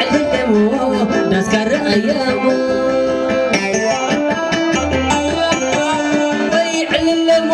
ዕልለሞ ዳስካረ ኣያሞ ወይ ዕልለሞ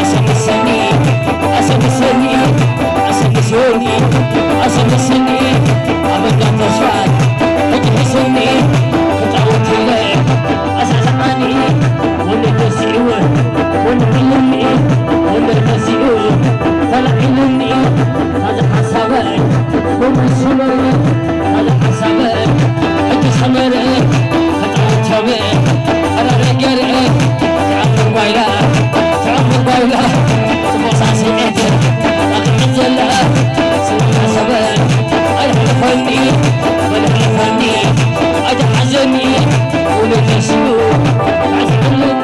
ኣሰንሰኒ ኣሰንሰኒ ኣሰንሰኒ ኣበጋ ተስፋይ ሕጂ ሕሰኒ ክጻወት ኢለ ኣሳሳዓኒ ወንደ ተሲኡ ወንደ ሕልኒ ወንደ ተሲኡ ተላዒሉኒ ኣዛ ሓሳበ ወንደ ሱመረ ኣዛ ሓሳበ ሕጂ ሰመረ ክጻወት ዮመ ኣረ ረገርአ ትዓምር ጓይላ ትዓምር ጓይላ ጽቡቕ ሳስዒት ኣቕዕት ዘላ ስለ ሓሰበ ኣይሕልፈኒ ወልሕልፈኒ ኣይትሓዘኒ ውለተስኡ ኣዝዕለኒ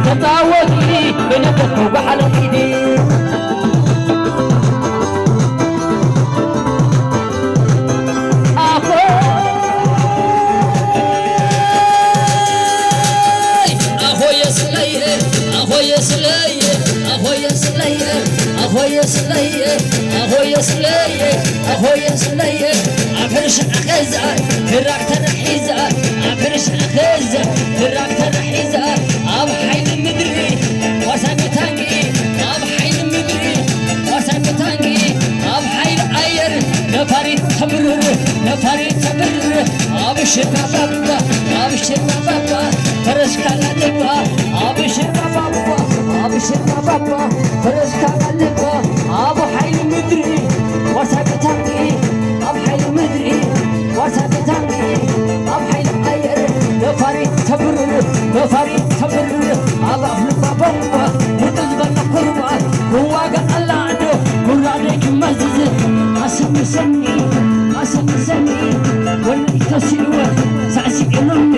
ተጻወቲ በይነተኮ ጓሓለ ኪዲ። ኣኾይ፣ ኣኾየ ስለየ፣ ኣኾየ ስለየ፣ ኣኾየ ስለየ፣ ኣኾየ ስለየ፣ ኣኾየ ስለየ፣ ኣኾየ ስለየ፣ ኣብ ሕርሻ ኸዛ ትራክተር ሒዛ፣ ኣብ ሕርሻ ኸዛ ትራክተር ሒዛ፣ ኣብ ሓይሊ ምድሪ ዋሳኝ ታንኪ፣ ኣብ ሓይሊ ምድሪ ዋሳኝ ታንኪ፣ ኣብ ሓይሊ ኣየር ነፋሪት ተብርር፣ ነፋሪት ተብርር፣ ኣብ ሽርካ ባባ፣ ኣብ ሽርካ ባባ፣ ፈረስካ ላልባ፣ ኣብ ሽርካ ባባ፣ ኣብ ሽርካ ባባ፣ ፈረስካ ላልባ፣ ኣብ ሓይሊ ምድሪ ዋሳኝ ታንኪ፣ ኣብ ሓይሊ ምድሪ ዋሳኝ ታንኪ፣ ኣብ ሓይሊ ኣየር ነፋሪት ተብርር፣ ነፋሪት ተብርር፣ ኣብ ኣፍልባ ቦምባ ውጥጥ ዝበለ ኩርባ ክዋጋእ ኣላ ኣዶ ጉራደይ ክመዝዝ። ኣሰንብሰኒ፣ ኣሰንብሰኒ፣ ወለዲ ተሲእወ ሳዕሲዕሉኒ።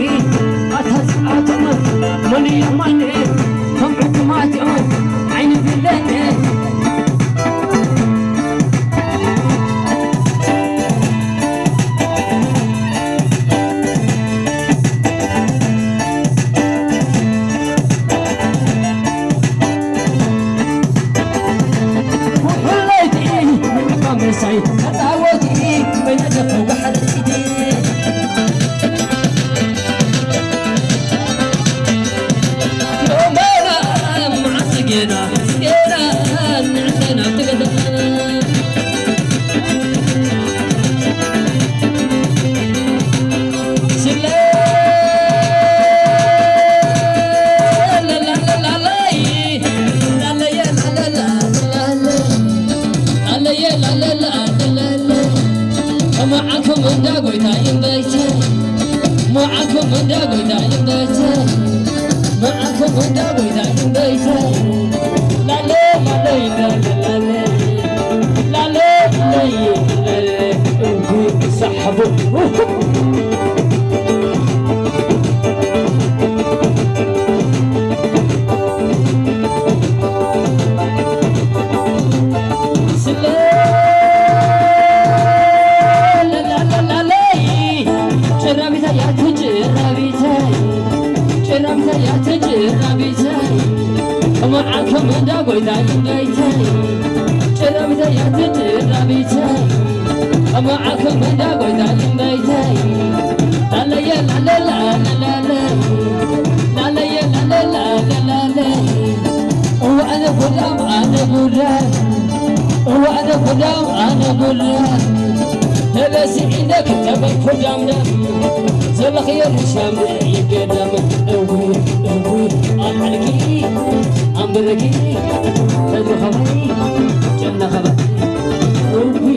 ኣታ ዝኣተመ መን የማነ ከም ዕኩማት እዮም ዓይኒ ብለኒ። መዓልኩም እንዳ ጎይታ ይንበይተ፣ መዓልኩም እንዳ ጎይታ ይንበይተ፣ መዓልኩም እንዳ ጎይታ ይንበይተ። ላለ ላለ ላለ ላለ ላለ ላለ ላለ እንኩ ሰሓቡ። ስለ ላለ ላለ ላለ ጭራቢተይ ኣቲ ጭራቢተይ፣ ጭራቢተይ ኣቲ ጭራቢተይ፣ መዓልኩም እንዳ ጎይታ ይንበይተይ፣ ጭራቢተይ ኣቲ ጭራቢተይ፣ መዓልኩም እንዳ ጎይታ ይንበይተይ። ላለየ ላለላ ላለለ፣ ላለየ ላለላ ላለለ። እዋ ኣነ ጉዳም፣ ኣነ ጉዳም፣ እዋ ኣነ ጉዳም፣ ኣነ ጉዳም። ተበሲዒ እንደ ክተበል ኩዳም ደም። ዘለኽዮ ሩስያም ይገደም። እዊ፣ እዊ፣ ኣልዓልኪ፣ ኣንብረኪ፣ ተድሪ ኸባይ፣ ጨና ኸባይ። እዊ።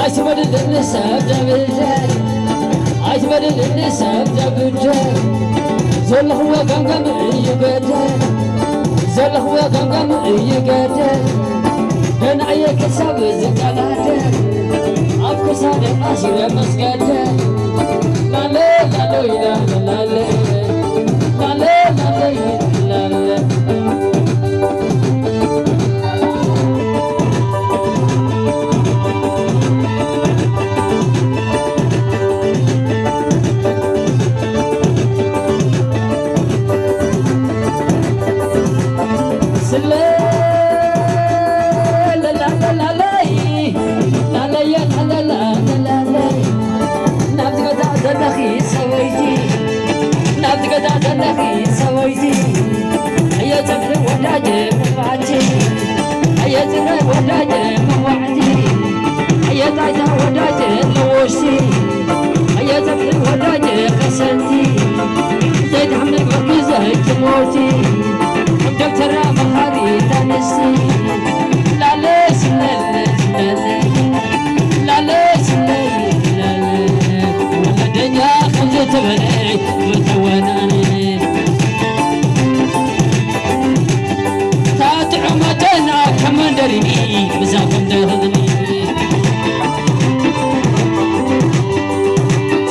ኣይትበድልኒ ሰብ ደብደብ፣ ኣይትበድልኒ ሰብ ደብደብ። ዘለኽዎ ገምገም እዩ ገደል፣ ዘለኽዎ ገምገም እዩ ገደል። ገና እየ ክሳብ ዝቀዳደል፣ ኣብ ክሳደይ ኣሲረ መስገደል። ላለ ላለ ይላል ላለ፣ ላለ ላለ ይላል ላለ። ስለ ለላለላለይ፣ ላለየ ላለላለላለይ፣ ናብዚ ገዛ ዘለኺ ሰበይቲ፣ ናብዚ ገዛ ዘለኺ ሰበይቲ፣ ኣየጽፍሪ ወዳጀ መባቲ፣ ኣየጽፍሪ ወዳጀ መዋዕቲ፣ ኣየጣይታ ወዳጀ ለወሽቲ፣ ኣየጽፍሪ ወዳጀ ቀሰንቲ፣ ዘይትሕምቅ መርኩ ዘይትሞቲ፣ ከም ደብተራ መኻሪት ኣንስቲ፣ ላለ ስለለ ስለለ፣ ላለ ስለለ ስለለ፣ ተበለይ ብተወናኒ ታትዕመተና ከመንደሪኒ ብዛኹም ደኽኒ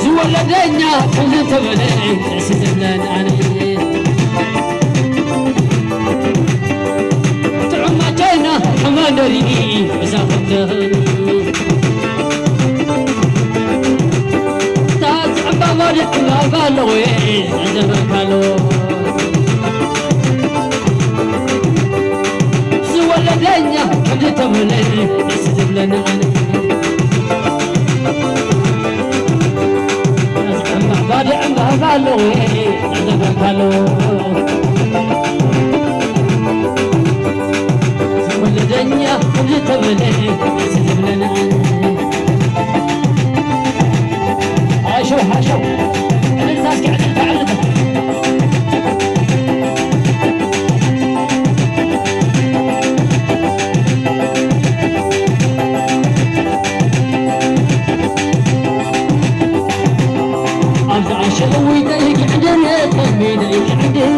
ዝወለደኛ ከምዚ ተበለይ ደስ ዝብለን ኣነ ጥዑማቸይና ከመንደሪኒ ብዛኹም ደኽኒ ዝወለደኛ ከምዚ ተብለ ደስ ዝብለኒ ኣነ ባደ ዕምባባ ኣለዎ ዘበካሎ ዝወለደኛ ከምዚ ተብለ ደስ ዝብለኒ ኣነ ሓሸው ሓሸው ዕልልታ እስኪ ዕልልታ ዕልልታ ኣብዚ ኣሸለዊተይ ክዕድር ተልሚደይ ክዕድር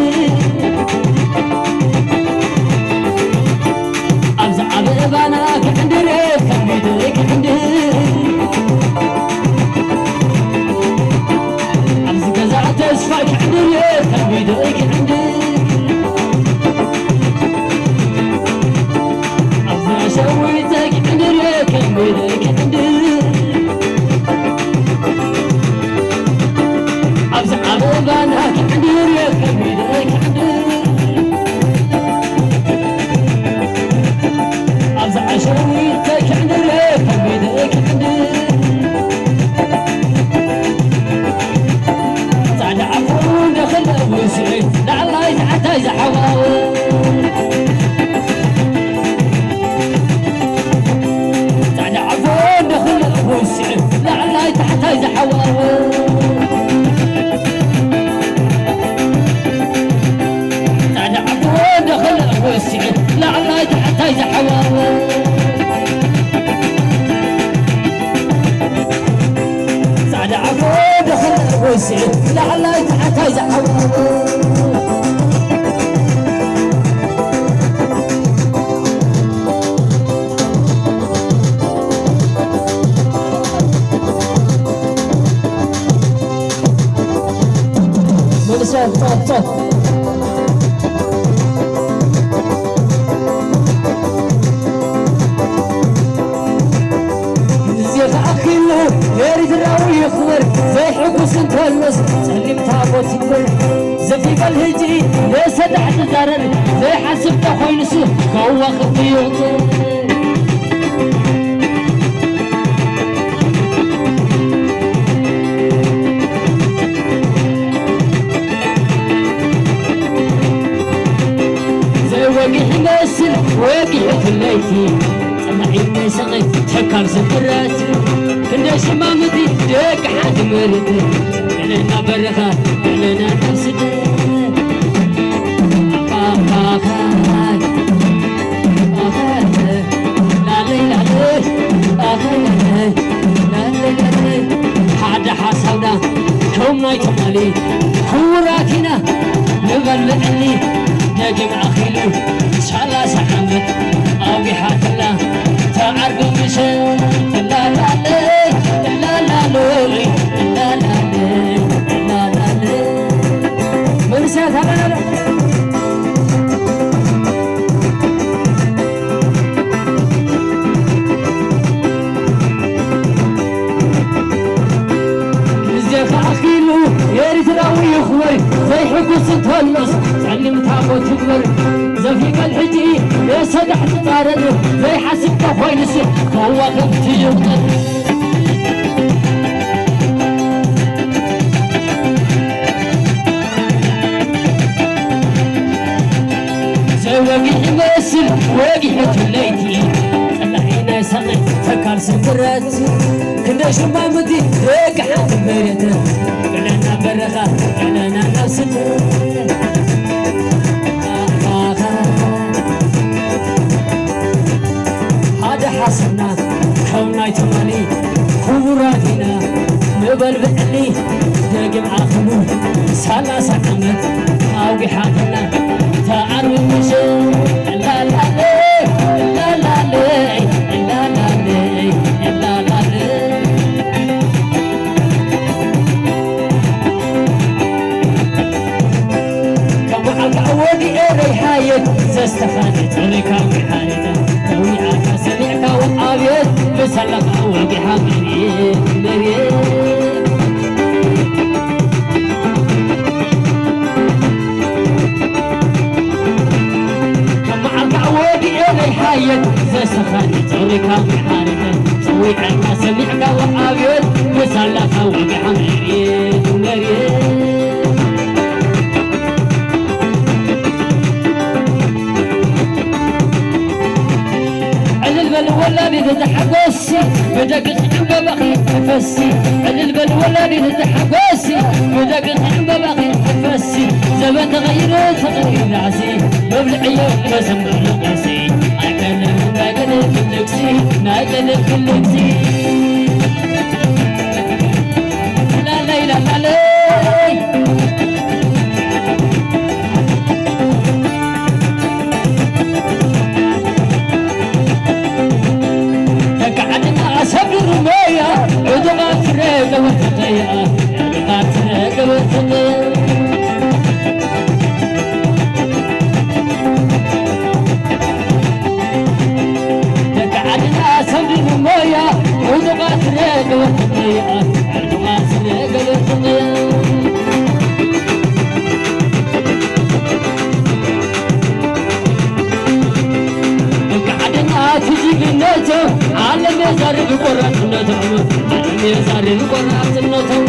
ኣብዚ ዓበባና ክዕንድር ከቢድ ክዕንድር ኣብዚ ገዛ ተስፋ ክዕንድር ከቢድ ክዕንድር ኣብዚ ሸዊተ ክዕንድር ከቢድ ክዕንድር ኣብዚ ዓበባና ክዕንድር ከቢድ ክዕንድር ኣብዚ ዓሸዊት ተክዕንድር ከቢድ ክዕንድር ጻዕዳ ዓፉ እንደኽለ ውስዒ ላዕላይ ታሕታይ ዝሓዋው ጻዕዳ ዓፉ እንደኽለ ውስዒ ላዕላይ ታሕታይ ዝሓዋው ጻዕዳ ዓፉ ደኸለ ወሲዕ ላዕላይ ታሕታይ ዝሓዋወ ጻዕዳ ዓፉ ደኸለ ወሲዕ ላዕላይ ታሕታይ ዝሓዋወ መልሰ ጸጥ ጸጥ ግዜ ተኣኪሉ ኤርትራዊ ይኽበር ዘይሕጉስ እንተሎስ ጸሊም ታቦት ይኽበር ዘፊበል ህጂ የሰዳሕ ትዛረብ ዘይሓስብ ተኾይኑሱ ከዋኽብቲ ይቕጽል ዘይወግሕ ይመስል ወጊሑ ትለይቲ ጸናዒት ናይ ሰቐይ ተካል ስብራት ክንደይ ሽማምቲ ደቂ ሓንቲ መሬት ዕለና በረኻ ዕለና ናብ ስደት ኣኻኻኻይ ኣኸ ላለይ ላለይ ኣኸ ላለይ ላለይ ሓደ ሓሳብና ከም ናይ ትማሊ ክቡራት ኢና ንበልዕ እኒ ደጊም ኣኺሉ ሰላሳ ዓመት ኣውጊሓትና ተዓርቢ ምሸት ላላለይ ላላለይ ላላለይ ላላለይ መንእሰያት ኣለና ዶ? ግዜ ተኣኺሉ ኤርትራዊ ይኽበር ዘይሕጉስ እንተሎስ ጸሊም ታቦት ይግበር ዘፊቀል ሕጂ የሰዳሕ ትጻረር ዘይሓስብ ተኾይኑስ ከዋኽብቲ ይቕጠር ዘይወግሕ ይመስል ወጊሑ ትለይቲ ጸላዒ ናይ ሰቐይ ተካል ስምረት ክንደይ ሽማምቲ ደቂ ሓንቲ መሬት ቀለና በረኻ ቀለና ናብ ስደት ሓደ ሓሰብና ከም ናይ ትማሊ ክቡራት ኢና ንበል ብዕሊ ደጊ ኣኽሉ ሰላሳ ዓመት ኣውጊሓትና ተኣርምሽ ላላለ ላላለ ላላለ ላላለ ከመዓልካ ወዲኤ ረይሓየት ዘስተኻኒ ጸሪካ ወሓሪታ ተዊዓካ ሰሚዕካ ወኣብየት ብሰላኻ ወጊሓ መርየት መርየት ከመዓልካ ወዲኤ ረይሓየት ዘስተኻኒ ጸሪካ ወሓሪታ ጸዊዐካ ሰሚዕካ ወኣብየት ብሰላኻ ወጊሓ መርየት መርየት ዕልል በል ወላዲት ተሓጎሲ ብደግኺ ዕምበባኺ ክፈሲ ዕልል በል ወላዲት ተሓጎሲ ብደግኺ ዕምበባኺ ክፈሲ ዘበን ተቐይሩ ተቐይሩ ዳዕሲ መብልዕዮ መዘምር ለቆሲ ኣይቀልም ናይ ቀደም ክልክሲ ናይ ቀደም ክልክሲ ላለይ ላለይ ደቂ ዓድና ኣሰቢሩ ሞያ ዕጡቓት ትረ ገበርተያ ዕጡቓት ትረ ገበርተያ ደቂ ዓድና ኣሰቢሩ ሞያ ዕጡቓት ትረ ገበርተያ ዕጡቓት ትረ ገበርተያ ብቃዕደኛ እቲ ጅግነቶም ዓለም የዛርብ ቆራጽነቶም ዓለም የዛርብ ቆራጽነቶም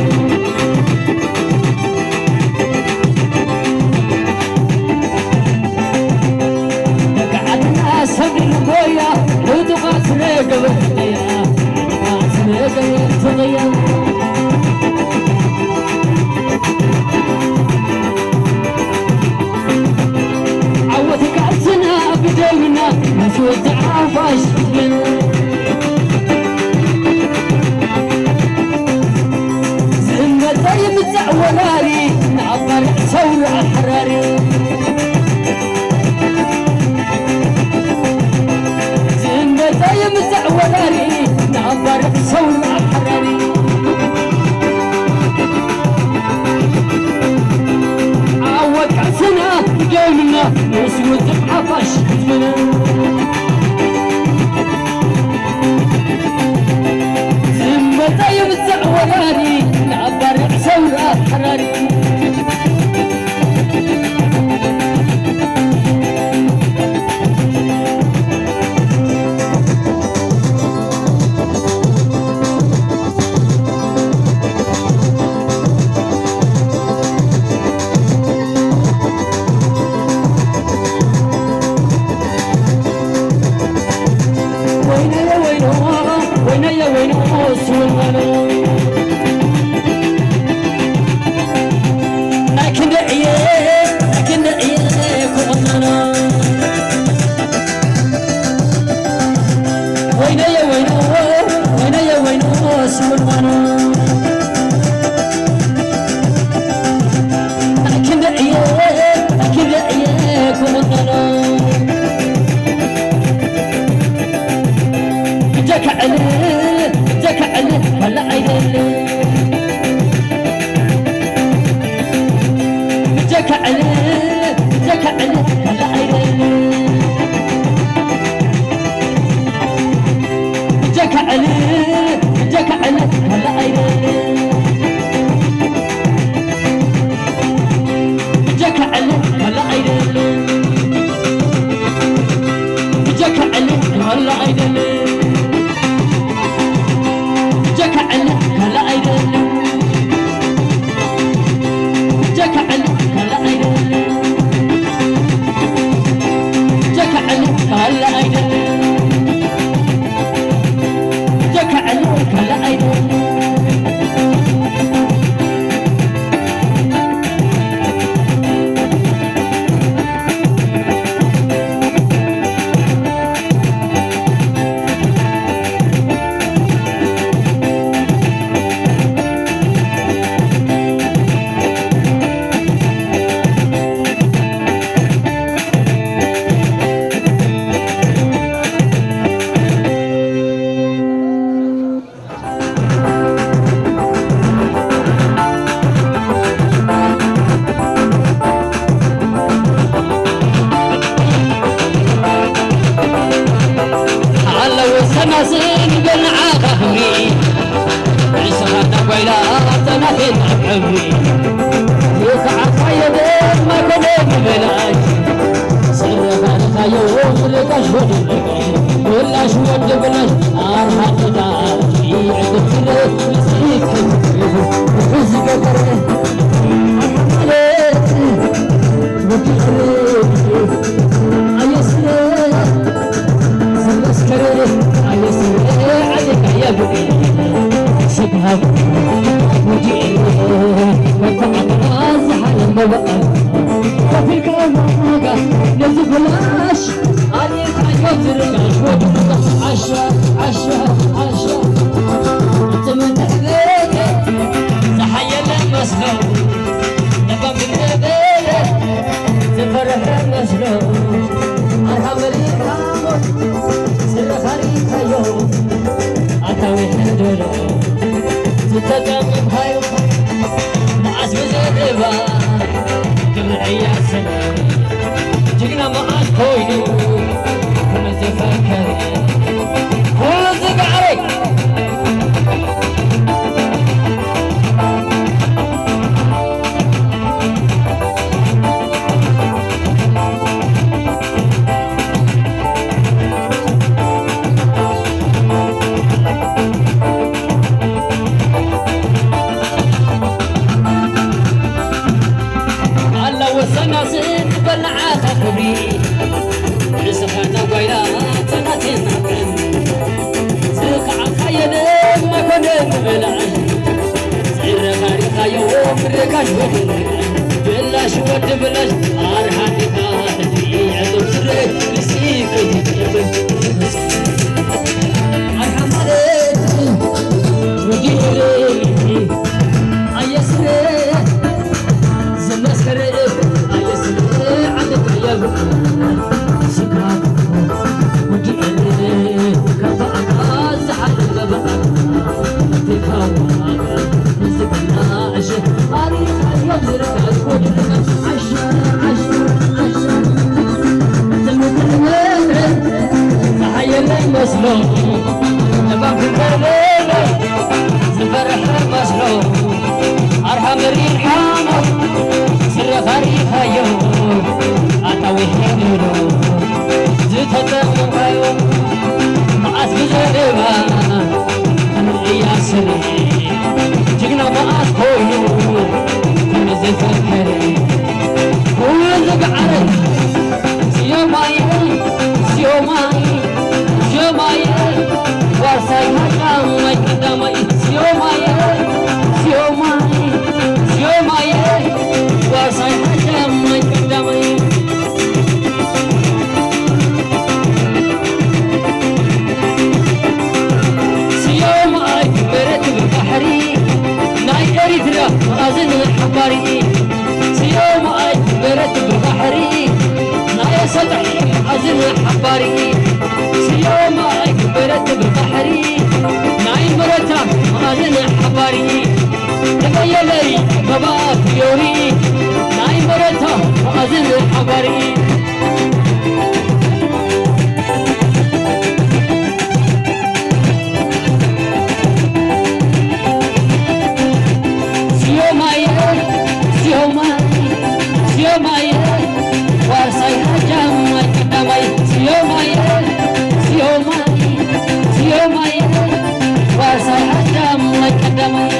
ብቃዕደኛ ሰሚሩ ጎያ ዕጡቓት ስለ ገበርተያ ዕጡቓት ስለ ገበርተያ ዓወት ቃልስና ብደምና መስዋእቲ ሓፋሽ ዝመፀ ይምፃእ ወራሪ ንኣባርዕ ሰውራ ኣሕራሪ ዝመፀ ይምፃእ ወራሪ ንኣባርዕ ሰውራ ኣሕራሪ ኣወቃስና ደምና ምስ ውድብ ሓፋሽ ህዝብና ዝመፀ ይምፃእ ወራሪ ንኣባርዕ ሰውራ ሓራሪ ወይነየ ወይኖ ወይነየ ወይኖ ስወልዋሎ ናይ ክንደይ እየ ናይ ክንደይ እየ ክቕመኖ ወይነየ ወይኖ ወይነየ ወይኖ ስውልዋኖ ኣኪንደ እየ ኣኪንደ እየ ክቕበሎ እጀካ ዕል እጀካ ዕል ወላ ኣይደል እጀካ ዕል እጀካ ዕል ወላ ኣይደል እጀካ ዕል እጀካ ዕል ወላ የኸዓካዮ ደማ ኮነ ብበላሽ፣ ስረኻርኻዮ ብለቃሽ ወዲ ብለቃሽ፣ ብላሽ ወዲ ብላሽ፣ ኣርሓ ደዳ ይዕግብትለ፣ ዝገበረ፣ ኣርሓ ማለት፣ ወዲ ኣየስረ፣ ዝመስከረ፣ ኣየስረ፣ ዓሌካ የብሪ፣ ስግሃብ፣ ወዲ መተዓታ፣ ዝሓለ መበቐል፣ ከፊልካ ዋጋ፣ ነዚ ብላሽ፣ ኣሊኻዮ ዝርጋሽ፣ ወዲ ዓሻ፣ ዓሻ፣ ዓሻ፣ እቲ መትሕበለ፣ ዝሓየለ መስሎ፣ ለባም ዝነበረ፣ ዝፈርሐ መስሎ፣ ኣርሃ መሊኻሞ፣ ስረኻሪካዮ፣ ኣታዊ ሕንደሎ፣ ዝተጠመምካዮ፣ መዓስ ብዘረባ፣ ክብሪ ዕያሰ፣ ጅግና መዓስ ኮይኑ፣ ክብሪ ዘፈከረ፣ ኩሉ ዝገዓረ። ኣላ ወሰና ስን በል ንዓኻ ክብሪ፣ ርእስኻ ናብ ጓይላ ተናቴና ቀን፣ ዝኸዓብካዮ ደማ ኮነ ብበላሽ፣ ዝረኻሪኻዮ ብርካሽ ወዲ ብላሽ፣ ወዲ ብላሽ፣ ኣርሓ ዲኻ ተትሪ ዕጡብ ስረ፣ ንስከ ይትብል። ኣርሓ ማለት ወዲ ኤረ፣ ኣየስረ፣ ዝመስከረ፣ ኣየስረ፣ ዓደት የብርሃ፣ ስጋ ወዲ ኤረ፣ ካባኣካ ዝሓለፈ በኣካ፣ ኣፍሪካ ዋጋ፣ ንዝብላሽ፣ ኣሪኻዮም ዝርጋሽ፣ ወዲ ርጋሽ፣ ዓሻ፣ ዓሻ፣ ዓሻ። ዝሓየለ መስሎ፣ እባብ ዝበለ ዝፈርሐ መስሎ፣ ኣርሃ መሪር ሓሞት ዝረኻሪኻዮ፣ ኣታዊ ሒድሮ ዝተጠቐምካዮ፣ መዓስ ብዘረባ ክንእያ ስረ፣ ጅግና መዓስ ኮይኑ ክንዝፈከር፣ ኩሉ ዝገዓረ ስዮማይ፣ ስዮማይ፣ ስዮማይ፣ ዋርሳይ ሃጫማይ ቀዳማይ፣ ስዮማይ፣ ስዮማይ፣ ስዮማይ፣ ዋርሳይ ሃጫማይ ቀዳማይ። ስዮማይ በረት ባሕሪ ናይ ኤሪትራ መኣዝን ሓባሪ፣ ስዮማይ በረት ባሕሪ ናይ ሰጣሒ መኣዝን ሓባሪ፣ ስዮማይ በረት ባሕሪ ናይ መረታ መኣዝን ሓባሪ፣ ተበየለይ መባእ ፊዮሪ ናይ መረታ መኣዝን ሓባሪ። ስዮማየ፣ ስዮማየ፣ ስዮማየ፣ ዋርሳይ ሃጫማይ ቀዳማይ። ስዮማየ፣ ስዮማየ፣ ስዮማየ፣ ዋርሳይ ሃጫማይ ቀዳማይ።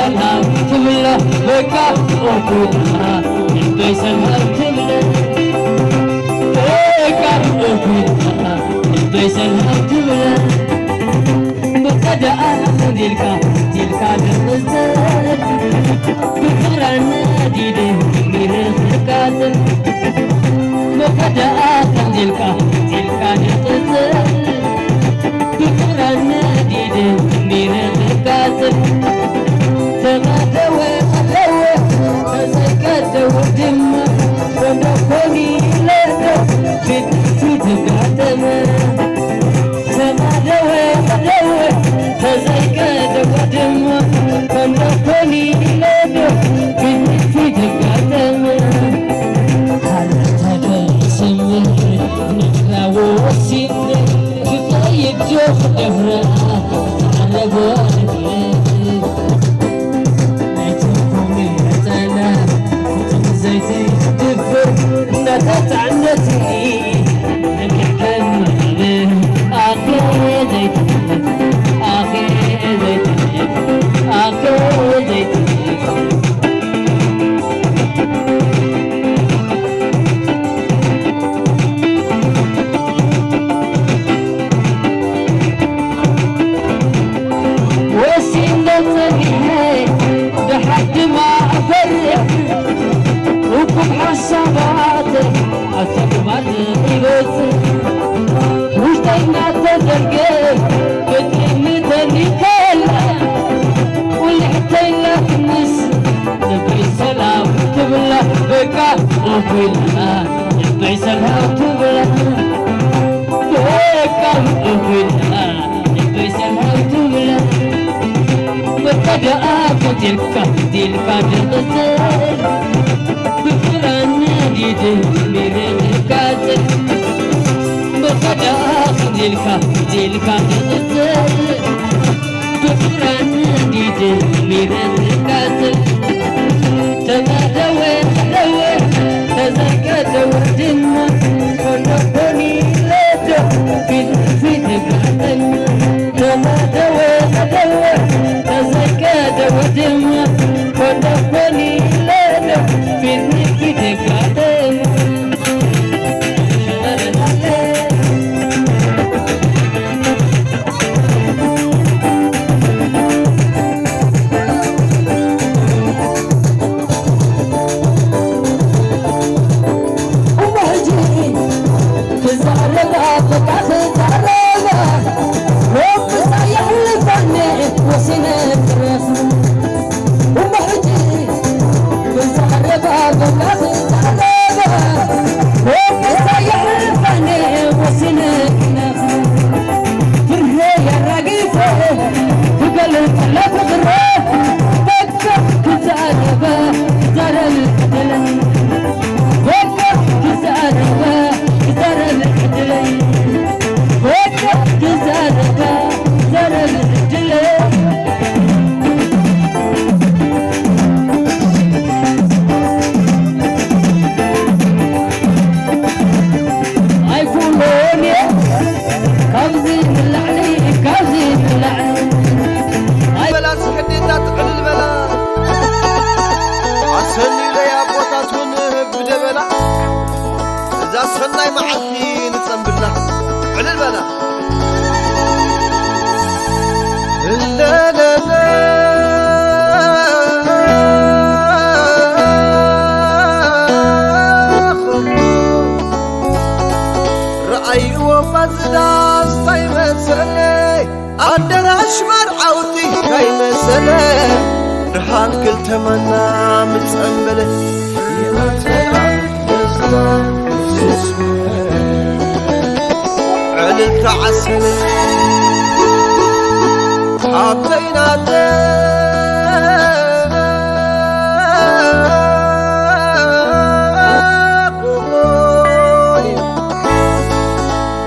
ሰላም ትብላ በቃ ኦኩላ ልበይ ሰላም ትብላ በቃ ኦኩላ ልበይ ሰላም ትብላ በቃ ደኣ ዲልካ ዲልካ ደምዘል ብፍራና ዲደ ሚርኽካትን በቃ ደኣ ዲልካ ዲልካ ደምዘል ብፍቕራና ዲደ ሚረ ክቃጽል ተማደወ ቀደወ ተዘይቀደወ ድማ ወንዶ ኮኒ ለዶ ፊት ንፊት ጋጠመ ተማደወ ቀደወ ተዘይቀደወ ድማ ወንዶ ኮኒ ለዶ ፊት ንፊት ጋጠመ ሃለታተ ስምር ንራዎ ሲነ ወሲነ ጸኒሐ ደሓር ድማ እፈርሕ እኩብ ሓሳባት ኣብ ተግባር ይበጽሕ ውሽጠይ እናተዘርገ ክትጥምተኒ ከላ ቁልሕተይ እናትንስ ልበይ ሰላም ትብላ በቃ ኦኩላ ልበይ ሰላም ትብላ በቃ ኦኩላ ልበይ ሰላም ትብላ በቃ ደኣ ኮቴልካ ዲልካ ደቐሰ ብፍራን ዲደ ሚረ ደቃሰ በቃ ደኣ ኮቴልካ ዲልካ ደቐሰ ብፍራን ዲደ ሚረ ደቃሰ ተማደወ ደወ ተዘይቀደወ ድማ ኮንዶ ኮኒ ለዶ ፊት ንፊት ጋጠኛ ተማደወ ደወ ተዘይቀደወ ድማ ኮንዶ ኮኒ ለዶ ፊት ንፊት ጋጠኛ እሞ ሕጂ ክዛረባ በቃ ክዛረባ ሮብ ምሳይ የሕልፈኒ ወሲነ ክረፍ እሞ ሕጂ ክዛረባ በቃ ክዛረባ ሮብ ምሳይ የሕልፈኒ ወሲነ ክረፍ ፍርሄ የራጊፈ ክገልጽ ለፍቅረ በቃ ክዛረባ ክዛረብ ዕድለይ በቃ ክዛረባ ክዛረብ ዕድለይ በቃ ክዛረባ ክዛረብ ዕድለይ ኣይኩኖን እየ ካብዚ ንላዕሊ ካብዚ ንላዕሊ ኣይ በላ እስኪ ኣዴታት ዕልል በላ ኣሰኒለይ ኣቦታት እውን ብደበላ እዛ ሰናይ መዓልቲ ንጸንብላ ዕልል በላ እለለለ ረኣይዎ ባዝዳስ እንታይ መሰለ ኣደራሽ መርዓውቲ እንታይ መሰለ ብርሃን ክልተ ማና ምጸንበለ ዕልልታ ዓሰለ ሃብተይ ናተይ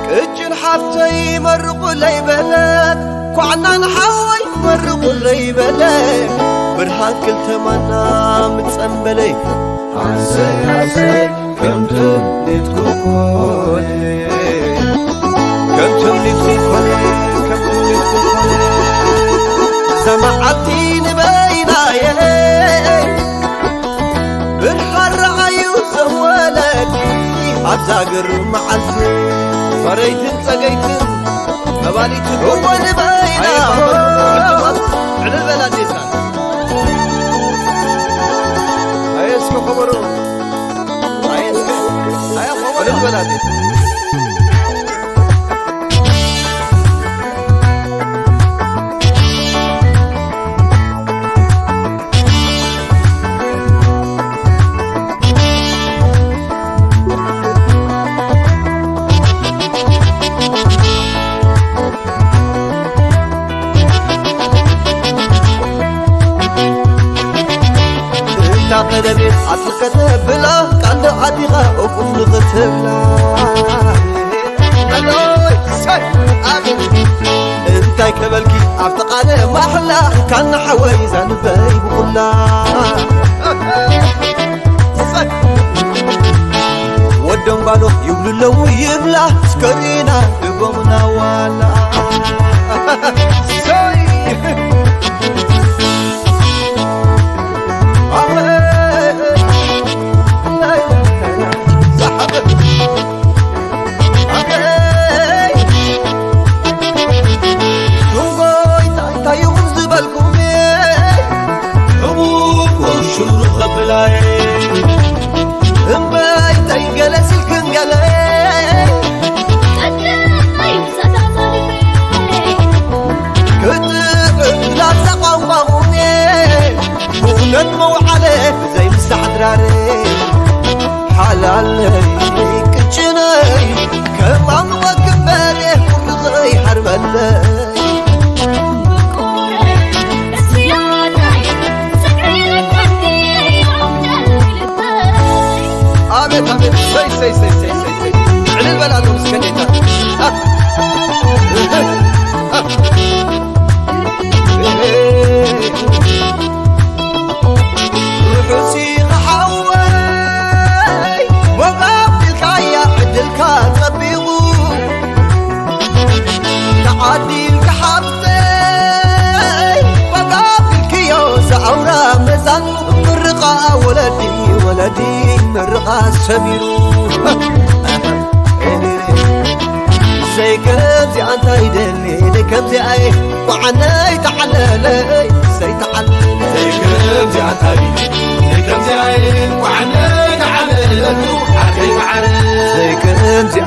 ቅጭን ሓፍተይ መርቑለይ በለት ኳዕናን ሓወይ መርቑለይ በለ ብርሃን ክልተ ማና ምጸንበለይ ኣሰይ ኣሰይ ከም ትምኒትኩም ኮነ ከም ትምኒትኩም ኮነ ከም ትምኒትኩም ኮነ እዛ መዓልቲ ንበይና ዛግር መዓልቲ ፈረይትን ጸገይትን መባሊት እወ ንበይና። ኣይ፣ ዕልል በላ ዴታ። ኣይ፣ እስከ ከበሮ። ኣይ፣ እስከ። ኣይ፣ ከበሮ። ዕልል በላ ዴታ። እታ ቀለቤት ኣጥልቀተ ብላ ቃንዶ ኣዲኻ እኹም ንኽትብላ። ኣሎይ፣ ሰይ፣ ኣቤት። እንታይ ከበልኪ ኣብቲ ቃለ ማሕላ ካና ሓወይ ዛንበይ ብኹላ። ወዶም ጓሎ ይብሉ ኣለዉ ይብላ፣ ስከሪና ድጎምና ዋላ። ሰይ! ኣበይ! ናይ ሳሓበ! ኣበይ! ዱንጎይ ታይ ታይ ይኹን ዝበልኩም ህቡብ ሽሩ ኸብላይ እምበይ ተይገለ ሲልክን ገለ። ቀዳማይ ምሳታ ዛሪበይ። ክትብል ላዛ ቋንቋኹም ብእውነት መውዓለ ብዘይ ምሳሕ ድራረ። ሓላለይ ቅጭነይ ከማም ወክበሬ ቁርኸይ ሓርበለይ። ኣቤት፣ ኣቤት። ሰይ፣ ሰይ፣ ሰይ፣ ሰይ፣ ሰይ፣ ሰይ። ዕልል በላሉ እስከ ጌታ። ርሑስ ኢኻ ሓወይ፣ ወጋ ኣቢልካያ ዕድልካ ጸቢቑ። ተዓዲልካ ሓፍተይ፣ ዋጋ ኣቢልክዮ ዝኣውራ መዛኑ። ምርቓ ወለዲ፣ ወለዲ ምርቓ ሰሚሩ። ዘይከምዚኣ እንታይ ደሊ፣ ዘይከምዚኣ ቋዕነይ ተዓለለይ፣ ዘይተዓለለይ። ዘይከምዚኣ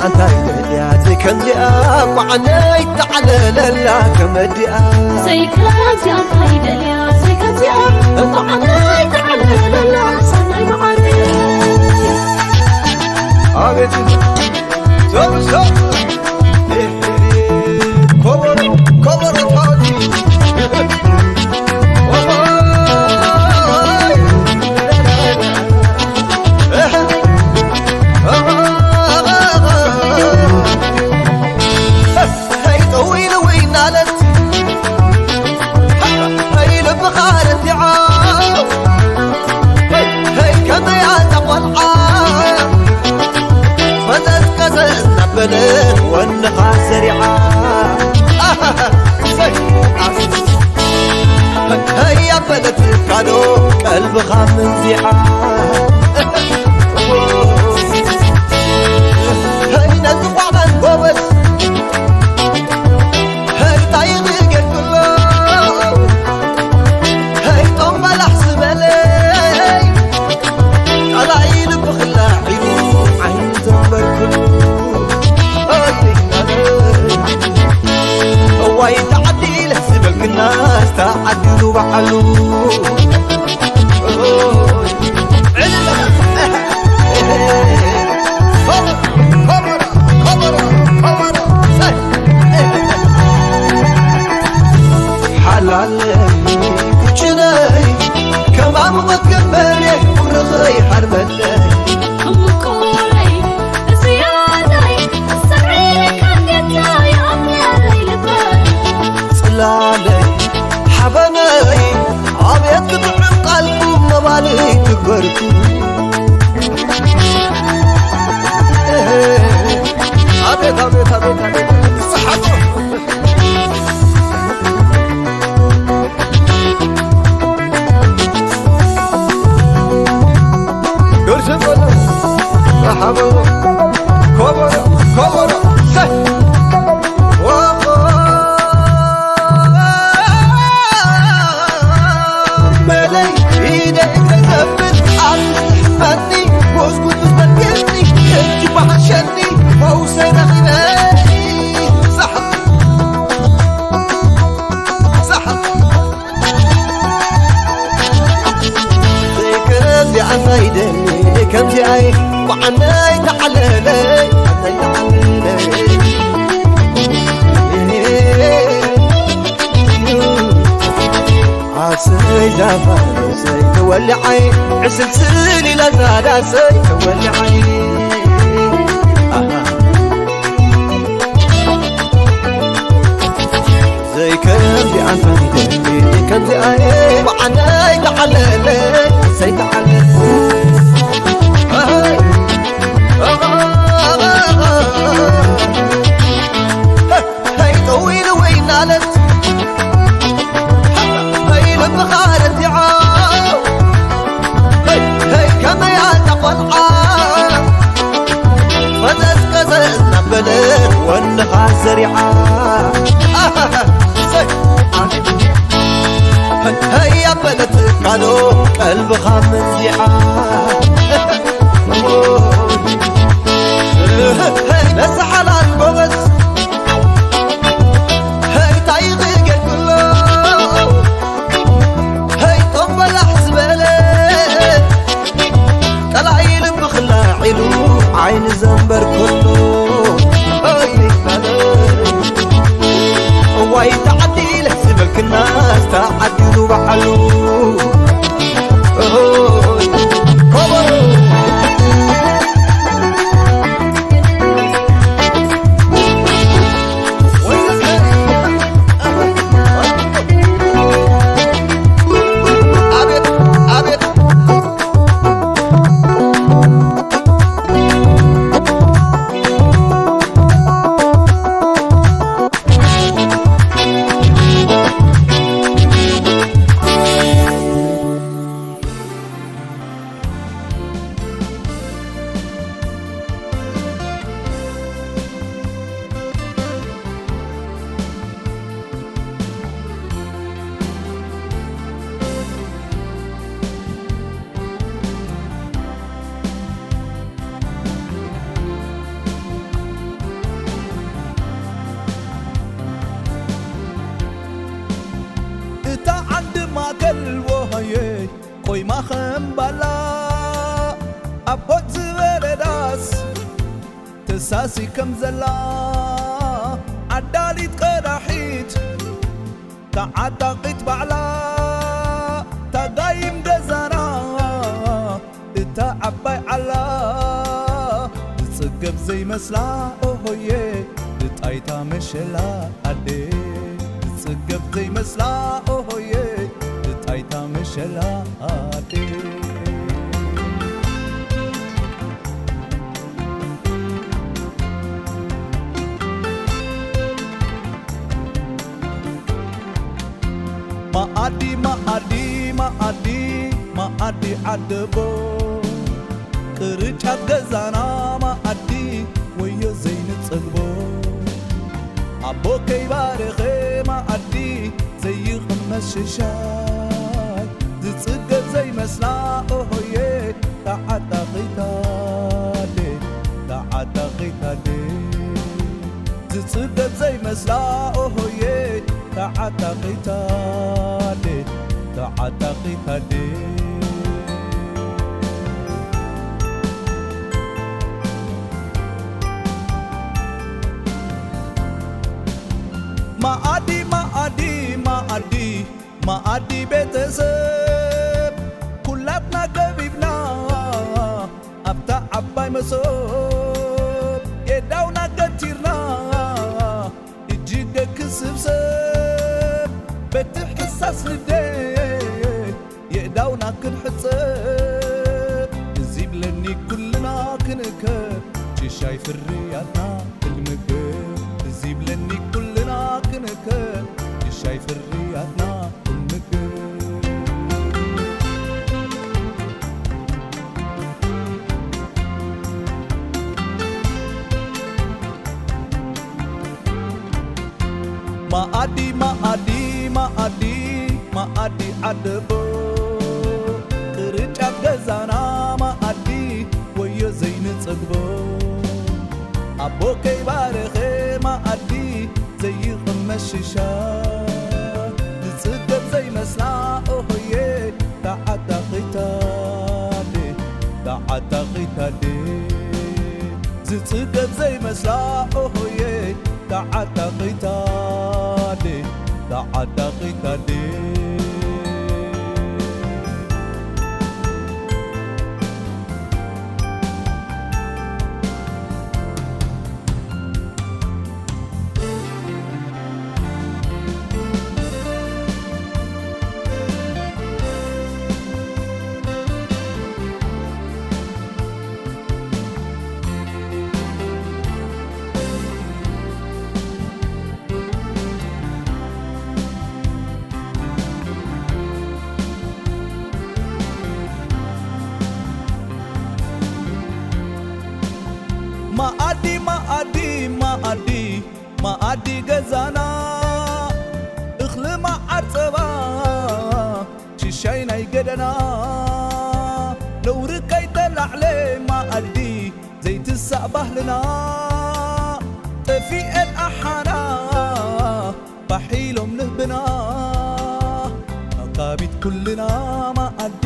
እንታይ ደሊ፣ ዘይከምዚኣ ቋዕነይ ተዓለለላ ከመዲኣ። ዘይከምዚኣ እንታይ ደልያ፣ ዘይከምዚኣ እኳ ዓመይ ተዓለለላ ሰናይ መዓረይ። ኣቤት ሰብ ሰብ። ኮበሮ፣ ኮበሮ ታውቲ። ኦሆይ። ሄይ ጠዊሉ ወይ እናለት፣ ሄይ ልብኻ ረቲዓ፣ ሄይ ከመይ ኣዛ ቆልዓ፣ ፈዘዝ ቀዘዝ እናበለት ወንኻ ዘሪዓ። ኣሃ፣ ሰይ፣ ኣስ-፣ ሄይ ኣበለትካዶ ቀልብኻ መንዚዓ። ሄይ ነዚ ኳዕመን ጎበዝ፣ ሄይ ታይ ክገብሎ፣ ሄይ ጦም በላሕ ዝበለይ፣ ጸላኢ ልቢ ክላዕ ኢሉ ዓይኑ ዘንበርክሉ። ሄይ፣ እዋይ ተዓዲለ ዝበልክናስ ተዓዲሉ በዓሉ። ሓላለይ ክጭነይ ከማም ወትገበሬ ቁርኸይ ሓርመለይ። እምቆረይ እዝያዳይ ሰብዒ ካንዴታይ ኣምያለይ ልበይ። ጽላለይ ሓበነይ ኣቤት ክጥዕም ቃልኩም መባልይ ትግበርኩ። ኣቤት፣ ኣቤት፣ ኣቤት፣ ኣቤት፣ ዝጸሓፎ። ደርሰ በሎ፣ መሓበሮ። ይደሊ ከምዚኣይ ብዓነይ ተዓለለይ፣ ዓነይ ተዓለለይ። ኣሰይ ዳፋ ኣሰይ ተወሊዓይ፣ ዕስልስል ኢላ ዛዳ ኣሰይ ተወሊዓይ። ኣሃ። ዘይከምዚ ኣንታ ይደሊ ከምዚኣይ ብዓነይ ተዓለለይ፣ ዘይተዓለ። ኣሃይ። ኣሃ። ሄይ ጠው ኢሉ ወይ እናለት፣ ሄይ ልብኻ ረቲዖ፣ ሄይ፣ ሄይ ከመይ ኣላ ቆልዓ፣ ፈዘዝ ቀዘዝ እናበለት ወንኻ ዘሪዓ። ሄይ ኣበለት ካዶ ቀልብኻ መንዚዓ። ነዚ ሓላል ጎበዝ፣ ሄይ ታይ ክገብሮ፣ ሄይ ጦም በላሕ ዝበለ፣ ቀላይ ልቢ ክላዕ ኢሉ ዓይኒ ዘንበር ከሎ፣ ሄይ እዋይ ተዓዲለ ዝበልክናስ ተዓዲሉ በዓሉ። እታ ዓዲ ማእከል ወሃየ ቆይማ ከም ባላ ኣቦት ዝበለ ዳስ ተሳሲ ከም ዘላ ዓዳሊት ቀዳሒት ተዓጣቒት ባዕላ ታጋይም ገዛና እታ ዓባይ ዓላ ዝጽገብ ዘይመስላ ኦሆየ ብጣይታ መሸላ ኣደ ዝጽገብ ዘይመስላ ኦሆየ ብጣይታ መሸላ ኣደ። መኣዲ መኣዲ መኣዲ መኣዲ ዓደቦ ቅርጫት ገዛና መኣዲ ወዮ ዘይንጸግቦ ኣቦ ከይባረኸ መኣዲ ዘይቕመስ ሽሻይ ዝጽገብ ዘይመስላ ኦሆየ ተዓጣቒታደ ተዓጣቒታደ ዝጽገብ ዘይመስላ ኦሆየ ተዓጣቒታደ ተዓጣቒታደ። መኣዲ መኣዲ መኣዲ መኣዲ ቤተሰብ ኩላትና ከቢብና ኣብታ ዓባይ መሶብ የዳውና ገቲርና እጅገ ክስብሰብ በቲ ሕሳስ ንደት የእዳውና ክንሕጸብ እዚ ብለኒ ኩልና ክንእከብ ጭሻይ ፍርያትና ክንምገብ እዚ ብለኒ ኩልና ክንእከብ ጭሻይ ፍርያትና ክንምገብ። መኣዲ መኣዲ መኣዲ መኣዲ ዓደቦ ቅርጫት ገዛና መኣዲ ወዮ ዘይንጸግቦ ኣቦ ከይባረኸ መኣዲ ዘይቕመስ ሽሻ ዝጽገብ ዘይመስላ ኦሆየ ተዓጣቒታደ ታዴ ዝጽገብ ዘይመስላ ኦሆየ፣ ተዓጣቒ ታዴ፣ ተዓጣቒ ታዴ። መኣዲ፣ መኣዲ፣ መኣዲ፣ መኣዲ ገዛና፣ እኽሊ መዓር ጸባ፣ ሽሻይ ናይ ገደና፣ ነውሪ ከይተላዕለ መኣዲ ዘይትሳእ ባህልና፣ ጠፊኤን ኣሓና ፋሕ ኢሎም ንህብና፣ ኣካቢት ኩልና መኣዲ፣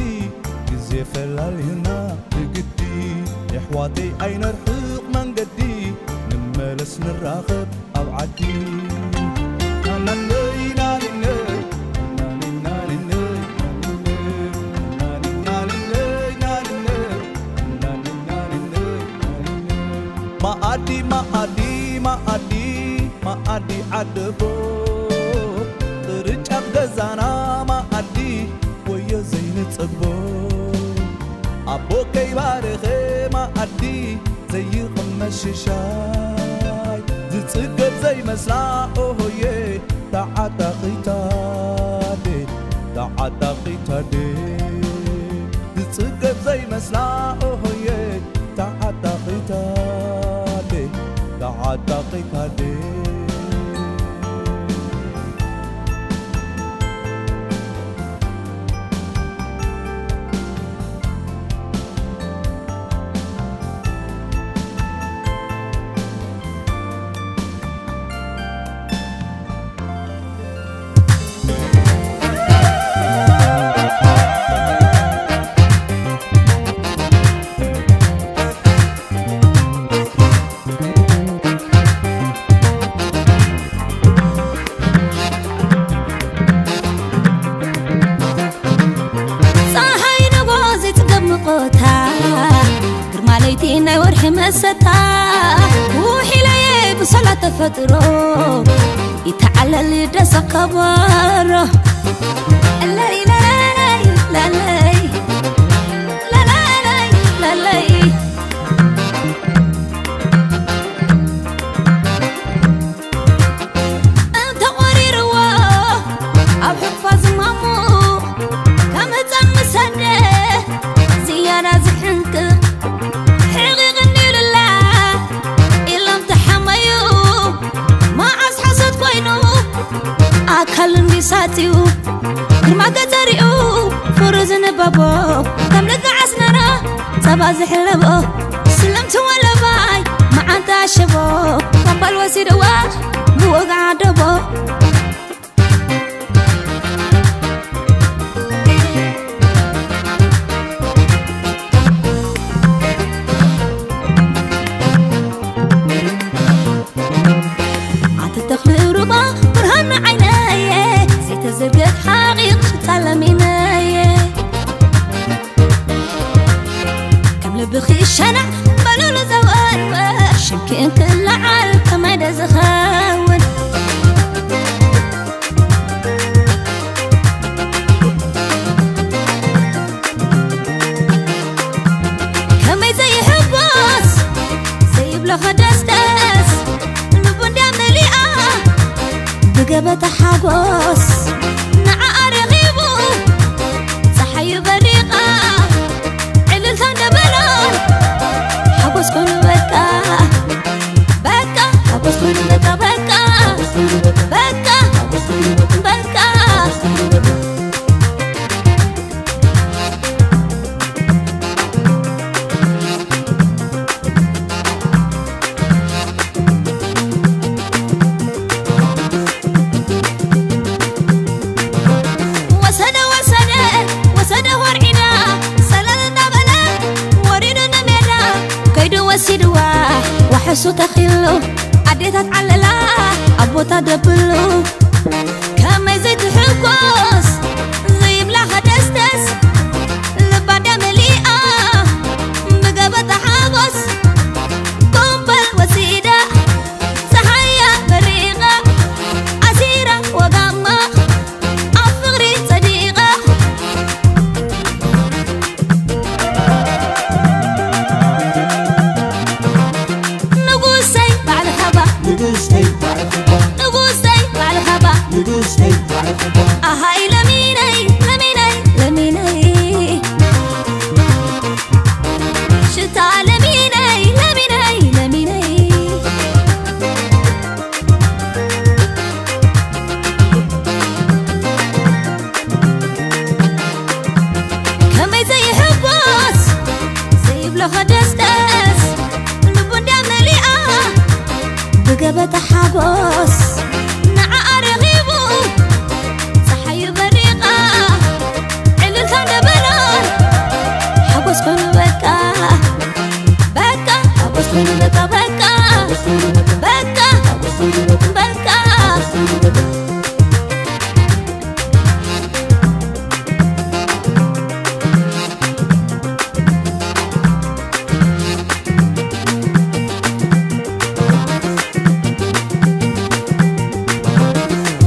ግዜ ፈላልዩና ብግዲ፣ የሕዋተይ ኣይነርሕቕ መንገዲ፣ ንመለስ ንራኸብ ኣብ ዓዲ። ናንነይ ናንነይ፣ ናንነይ ናንነይ፣ ናንነይ ናንነይ፣ ናንነይ ናንነይ፣ ናንነይ ናንነይ። መኣዲ፣ መኣዲ፣ መኣዲ፣ መኣዲ ዓደቦ፣ ቅርጫት ገዛና መኣዲ፣ ወዮ ዘይንጸግቦ። ኣቦ ከይባረኸ መኣዲ ዘይቕመስ ሽሻይ፣ ዝጽገብ ዘይመስላ ኦሆየ፣ ተዓጣቒ ታዴ፣ ተዓጣቒ ታዴ። ዝጽገብ ዘይመስላ ኦሆየ፣ ተዓጣቒ ታዴ፣ ተዓጣቒ ታዴ። ጸሓይ ነጎ ዘይጽገብ ምቆታ፣ ግርማ ለይቲ ናይ ወርሒ መሰታ፣ ውሒለየ ብሰላት ተፈጥሮ፣ ይተዓለል ደሰ ከበሮ። ለይ ለለይ ለለይ፣ ለለይ ለለይ። እንተቖሪርዎ ኣብ ሕቕፋ ዝማሙ፣ ከም ህጻን ምሰደ ዝያዳ ዝሕንቅቕ፣ ሕቒቕ እንዲሉላ ኢሎም ተሓመዩ፣ መዓስ ሓሶት ኮይኑ ኣካሉ እንዲሳትዩ፣ ግርማ ገጸሪኡ ፍሩ ዝንበቦ፣ ከም ልክዕ ኣስመራ ጸባ ዝሕለቦ፣ ስልምቲ ወለባይ መዓንጣ ኣሸቦ፣ ኮምባል ወሲድዋ ብወግዓ ደቦ። ኣንቲ ተኽሊ ሩባ ብርሃን ዓይነየ፣ ዘይተዘርገት ሓቒቕ ሽታ ለሚነየ። ከም ልብኺ ይሸናዕ በሉሉ ዘወርወር፣ ሽምኪ እንክለዓል ከመይ ዶ ዝኸውን? ከመይ ዘይሕጎስ ዘይብሎ ከደስደስ፣ ልቡ እንድያ መሊኣ ብገበታ ሓጎስ። ንዓኣ ረኺቡ ጸሓዩ በሪቓ፣ ዕልልታ እንደበሎን ሓጎስ ኮይኑ በቃ። በቃ ሓጎስ ኮይኑ በቃ፣ በቃ፣ በቃ፣ በቃ። ሱ ተኺሉ ኣዴታት ዓለላ ኣቦታት ደብሉ ከመይ ዘይትሕጎስ ዘይብላ ከደስደስ ልባ ደመሊኣ ብገበታ ሓጎስ ኮምበል ወሲዳ ጸሓያ በሪቓ ኣሲራ ወጋማ ኣብ ፍቕሪ ጸዲቓ ንጉሰይ ባዕልኻ ባ ንጉሰይ ባዕልኻ ባ ንጉሰይ ባዕልኻ ባ ንጉሰይ ባዕልኻ ባ ኣሃይ ለሚነይ ለሚነይ ለሚነይ ሽታ ለሚነይ ለሚነይ ለሚነይ ከመይ ዘይሕጎስ ዘይብሎ ከደስደስ ልቡ እንዳመሊኣ ብገበታ ሓጎስ ንዓኣ ረኺቡ ጸሓዩ በሪቓ ዕልልታ እንደበላ ሓጎስ ኮይኑ በቃ በቃ ሓጎስ ኮይኑ በቃ በቃ በቃ በቃ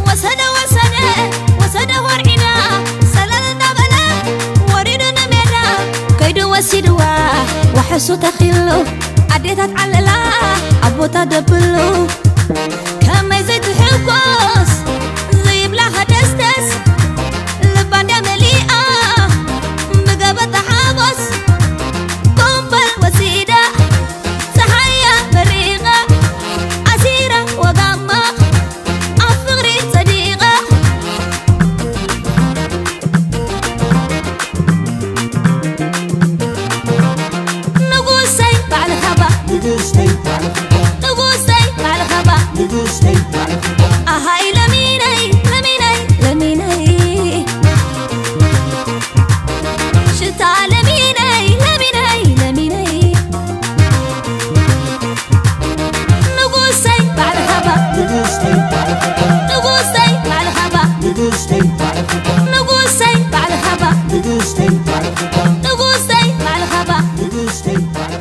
ወሰደ ወሰደ ወሰደ ወርዒዳ ሰለል እንዳበለ ወሪዱ ንሜዳ ከይዱ ወሲድዋ ዋሕሱ ተኺሉ ኣዴታት ዓለላ ኣቦታት ደብሉ ከመይ ዘይትሕጎስ ዘይብላ ከደስደስ ልባ እንዳመሊኣ ብገበታ ሓጎስ ኮምበል ወሲዳ ጸሓያ በሪቓ ኣሲራ ወጋማ ኣብ ፍቕሪ ጸዲቓ ንጉሰይ ባዕልኻ ባ ንጉሰይ ባዕልኻ ባ ንጉሰይ ባዕልኻ ባ ንጉሰይ ባዕልኻ ባ ኣሃይ ለሚነይ ለሚነይ ለሚነይ ሽታ ለሚነይ ለሚነይ ለሚነይ ንጉሰይ ባዕልኻ ባ ንጉሰይ ባዕልኻ ባ ንጉሰይ ባዕልኻ ባ ንጉሰይ ባዕልኻ ባ ንጉሰይ ባዕልኻ ባ ንጉሰይ ባዕልኻ ባ ንጉሰይ ባዕልኻ ባ ንጉሰይ ባዕልኻ ባ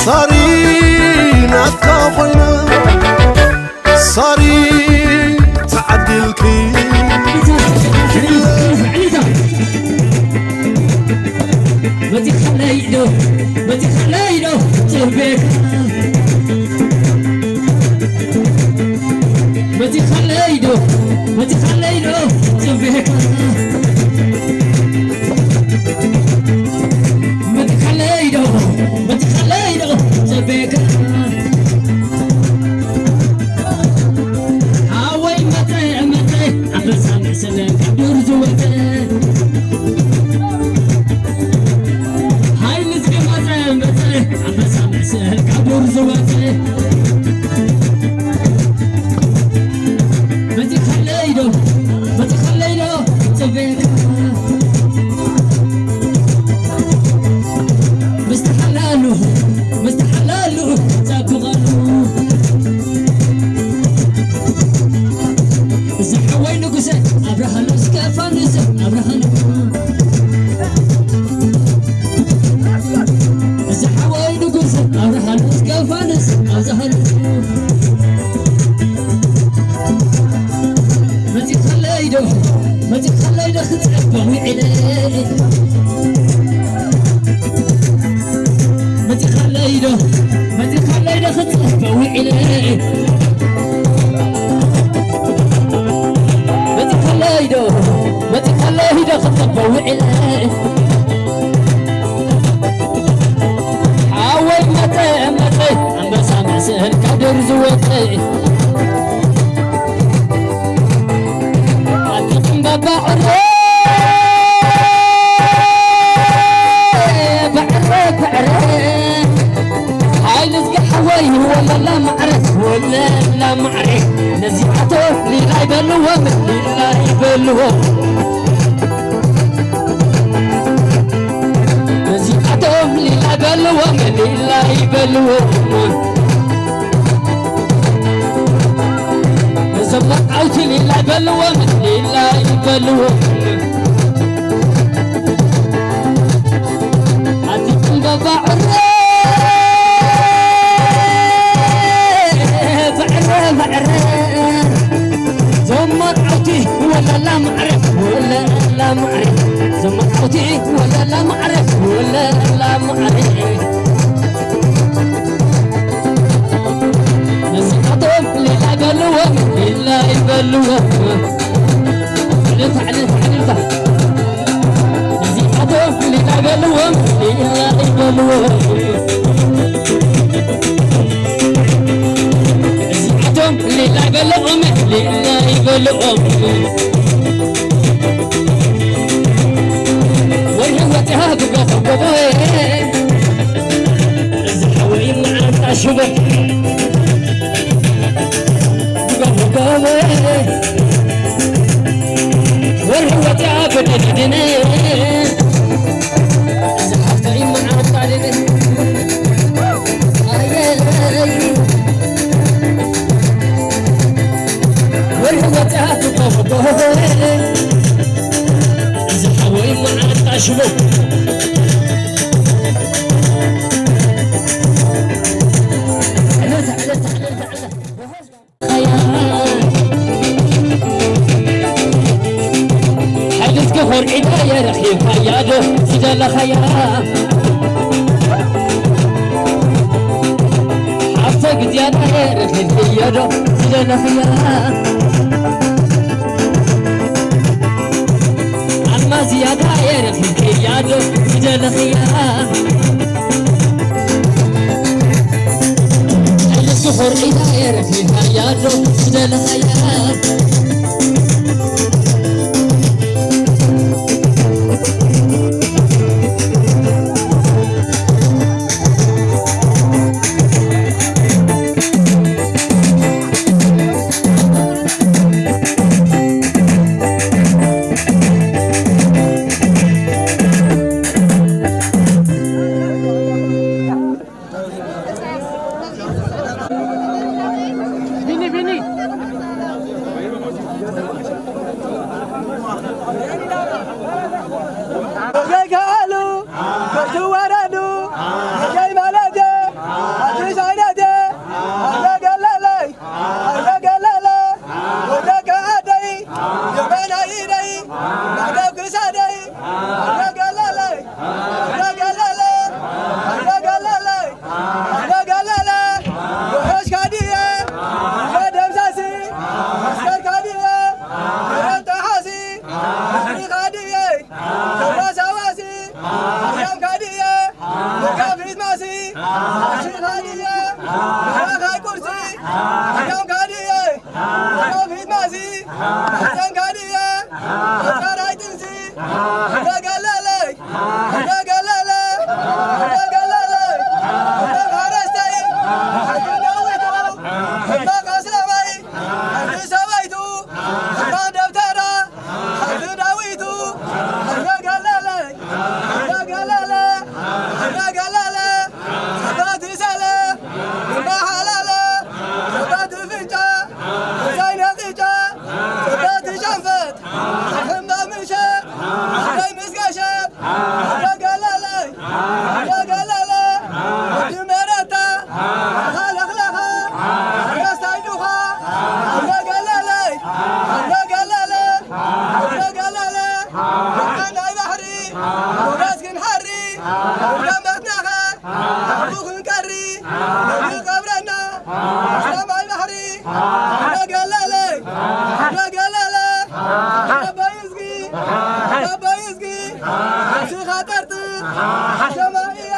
ሳሪ ናትካ ኮይና፣ ሳሪ ተዓዲልኪ። መጺኻለይ ዶ፣ መጺኻለይ ዶ፣ ጽቤካ። መጺኻለይ ዶ፣ መጺኻለይ ዶ፣ ጽቤካ። መጺኻለይ ዶ፣ መጺኻለይ ዶ፣ ጽቤካ። ሓወይ መጸ፣ መጸ፣ ኣንበሳ መሰለ ካብ ዱር ዝወጸ። ሓይሊ ዝገመጸ፣ መጸ፣ ኣንበሳ መሰል ካብ ዱር ዝወጸ። መጺኻለይ ዶ፣ መጺኻለይ ዶ፣ ጽቤካ። ምስተሓላሉ፣ ምስተሓላሉ፣ ጸብቐሉ። ዝሓወይ ንጉሰ ኣብርሃ ንስከፋ ንሰ ኣብርሃ ንጉሰ። ዝሓወይ ንጉሰ ኣብርሃ ንስከፋ ንሰ ኣብርሃ ንጉሰ። መጺኻለይ ዶ፣ መጺኻለይ ዶ ክጸበ ውዒለ። መጺኻለይ ዶ፣ መጺኻለይ ዶ ክጸበ ውዒለ። መጺኻለይ ዶ፣ መጺኻለይ ዶ ክጸበ ውዒለ። ሓወይ መጸ፣ መጸ፣ ኣንበሳ መሰል ካብ ዱር ዝወጸ። ኣቲ ዕምባባ ዕረ፣ ብዕረ፣ ብዕረ። ሓይሊ ዝገሓወይ ወለላ ማዕረ፣ ወለላ ማዕረ። ነዚኣቶም ሊላይ በልዎም፣ ሊላይ በልዎም። ነዚኣቶም ሊላይ በልዎም፣ ሊላይ በልዎም። እዞም መርዓውቲ ሊላይ በልዎም፣ ሊላይ በልዎም። ኣቲ ዕምባባ ዕረ፣ ብዕረ፣ ብዕረ። ዞም መርዓውቲ ወለላ ማዕረ፣ ወለላ ማዕረ። ዞም መርዓውቲ ወለላ ማዕረ፣ ወለላ ማዕረ። ነዚኣቶም ሊላይ በልዎም፣ ሊላይ በልዎም። ዕልልታ፣ ዕልልታ፣ ዕልልታ። ነዚኣቶም ሊላይ በልዎም፣ ሊላይ በልዎም። ነዚኣቶም ሊላይ በልዎም፣ ሊላይ በልዎም። ወርሒ ወፂኣ ብጎቦ ጎቦ፣ እዚ ሓወይ መዓንጣ ሽቦ። ብጎቦ ጎቦ፣ ወርሒ ወፂኣ ብድድድነ፣ እዚ ሓፍተይ መዓንጣ ድነ። ኣየይ። ወርሒ ወጻ ትቆፎ፣ እዚ ሓወይ መዓንጣ ሽቦ። ሓይልስኪ ኮርዒዳ የረኺብካያ ዶ ዝደለኻያ? ሓፍተ ግዝያዳ የረኺብክዮ ዶ ዝደለኽያ? ኣልማዝ ዝያዳ የረኺብክያ ዶ ዝደለኽያ? ሓይልስኪ ኮርዒዳ የረኺብካያ ዶ ዝደለኻያ? ቢኒ፣ ቢኒ። ገጋሉ፣ ከይትዋረዱ፣ ገይ ማለት ኣሽኻድየ፣ ኣኻይ ቁርሲ፣ ሕጃም ካድየ፣ ፊት ማሲ፣ ሕሰን ካድየ፣ ኣካራይ ጥንሲ፣ ለገለለይ፣ ለገለለ፣ ለገለለይ፣ ለፋረስተይ፣ ሕጂ ነዊቱ፣ ሕማቕ ኣስላማይ፣ ሕጂ ሰበይቱ፣ ሕማቕ ደብተራ፣ ሕጂ ዳዊቱ፣ ለገለለይ፣ ለገለለ፣ ለገለለ፣ ጽባቲ ሰለ፣ እምባ ሓላለ፣ ጽባቲ ፍንጫ፣ ዛይነ ቂጫ፣ ጽባቲ ሸንፈት፣ ሕምባ ምሸ፣ ሓዳይ ምስ ገሸ፣ ለገለለይ፣ ለገለለ፣ ወዲ መረታ፣ ሓለኽለኻ፣ ረስታይ ዱኻ፣ ለገለለይ፣ ለገለለ፣ ለገለለ፣ ናይ ባሕሪ፣ ጎበዝ ክንሓሪ፣ ደመትናኸ፣ ኣብኡ ክንቀሪ፣ ንቀብረና፣ ሰማይ ባሕሪ፣ ለገለለ፣ ለገለለ፣ ኣባይ እዝጊ፣ ኣባይ እዝጊ፣ ስኻ ጠርጥር፣ ሰማይ እየ፣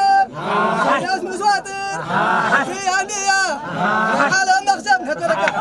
ኢሳያስ ምስዋጥር፣ እያ እንድያ፣ ዓለም መኽሰብ ነተረከብ።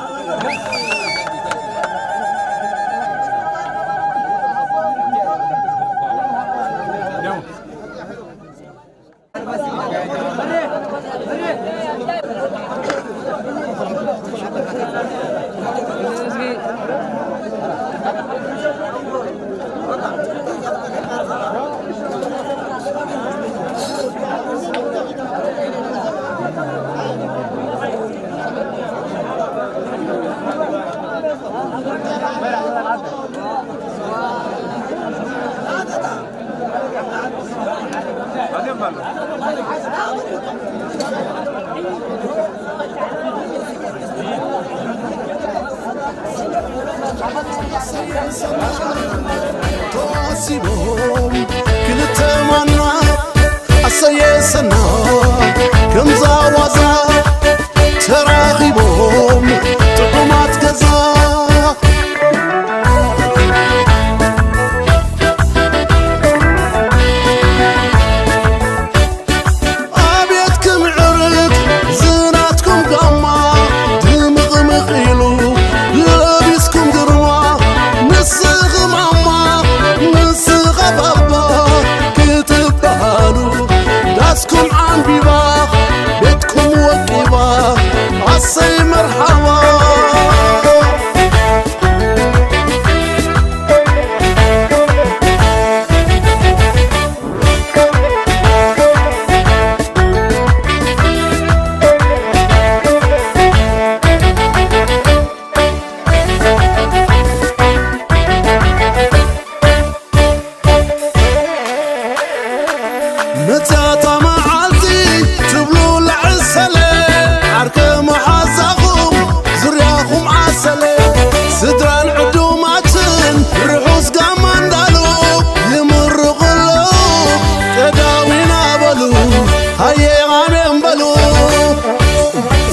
ተዋሲቦም ክልተ ማና ኣሰየ ሰና ከምዛ ዋዛ ተራኺቦም ጥዑማት ገዛ። ኣቤት ክምዕርግ ዝናትኩም ጋማ ድምቕምቕ ኢሉ ለቢስኩም ግርማ ንስኺ ማማ ንስኻ ባባ ክትበሃሉ ዳስኩም ዓንቢባ ቤትኩም ወቂባ ኣሰይ መርሓባ። መጽያታ መዓልቲ ትብሉ ለዕሰለ ዓርከ መሓዛኹም ዙርያኹም ዓሰለ ስድራን ዕዱማትን ርሑስ ጋማ እንዳሉ ይምርቑ ኣለዉ። ቀዳዊና በሉ ሃየ ኣሜን በሉ።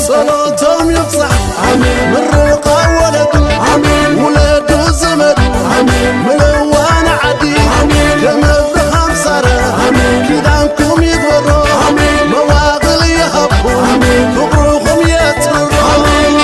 ጸሎቶም ይብጻሕ ኣሜን። ምርቓ ወለዱ ኣሜን። ውለዱ ዘመድ ኣሜን። ምልዋን ዓዲ ኣሜን። ከም ኣብርሃም ሳራ ኣሜን። ኪዳንኩም ይግበሮ ኣሜን። መዋቕል ይሃብኩም ኣሜን። ፍቕርኹም የትርሮ ኣሜን።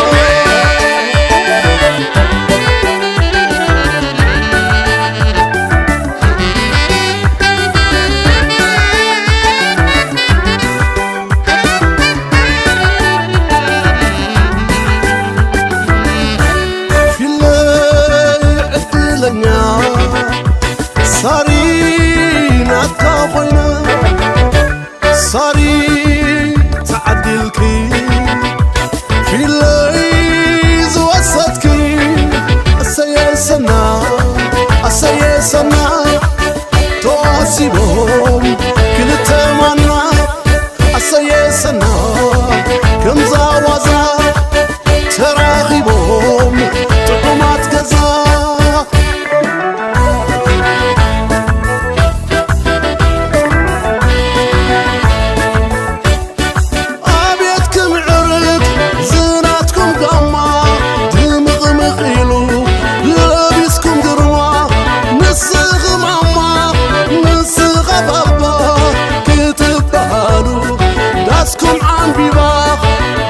ቢባ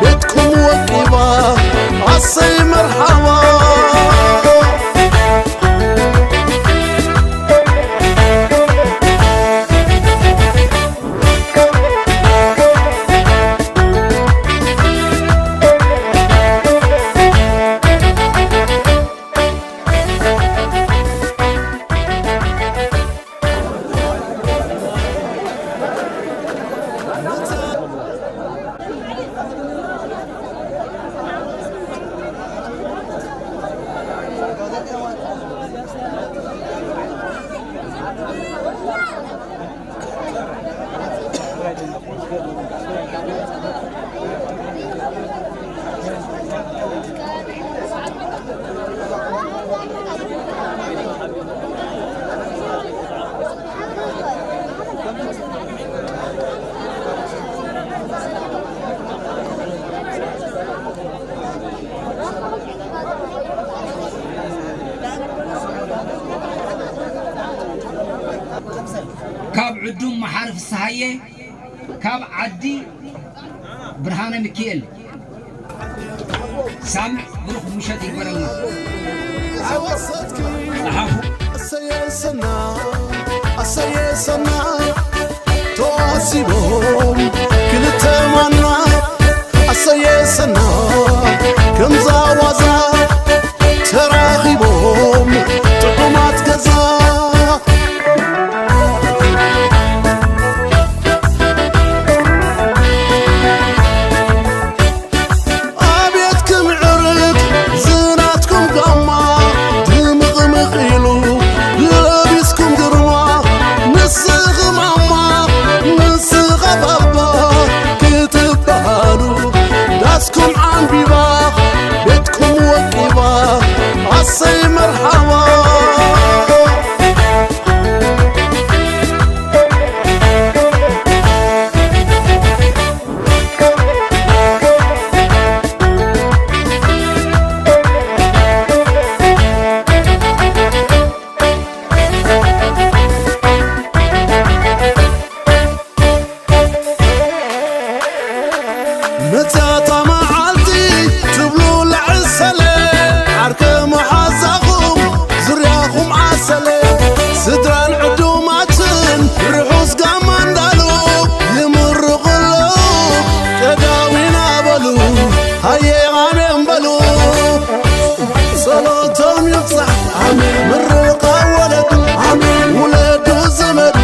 ቤትኩም ወቂባ ኣሰይ መርሓባ። ካብ ዕዱም መሓሪ ፍስሃየ፣ ካብ ዓዲ ብርሃነ ሚካኤል። ሳምዕ ብሩኽ ምሸት ይግበረልና። ጸሓፉ። ኣሰየ ሰና፣ ኣሰየ ሰና፣ ተዋሲቦም ክልተ ማና። ኣሰየ ሰና፣ ከምዛ ዋዛ ተራኺቦም ጥዑማት ገዛ። ኣቤት ክምዕርግ ዝናትኩም ጋማ፣ ድምቕምቕ ኢሉ ለቢስኩም ግርማ። ንስኺ ማማ፣ ንስኻ ባባ ክትበሃሉ፣ ዳስኩም ዓንቢባ፣ ቤትኩም ወቂባ፣ ኣሰይ መርሓባ። መጽያታ መዓልቲ ትብሉ ለዕሰለ፣ ዓርከ መሓዛኹም ዙርያኹም ዓሰለ፣ ስድራን ዕዱማትን ርሑስ ጋማ እንዳሉ ይምርቑ ኣለዉ። ቀዳዊና በሉ፣ ሃየ ኣሜን በሉ። ጸሎቶም ይብጻሕ፣ ኣሜን። ምርቓ ወለዱ፣ ኣሜን። ውለዱ ዘመዱ፣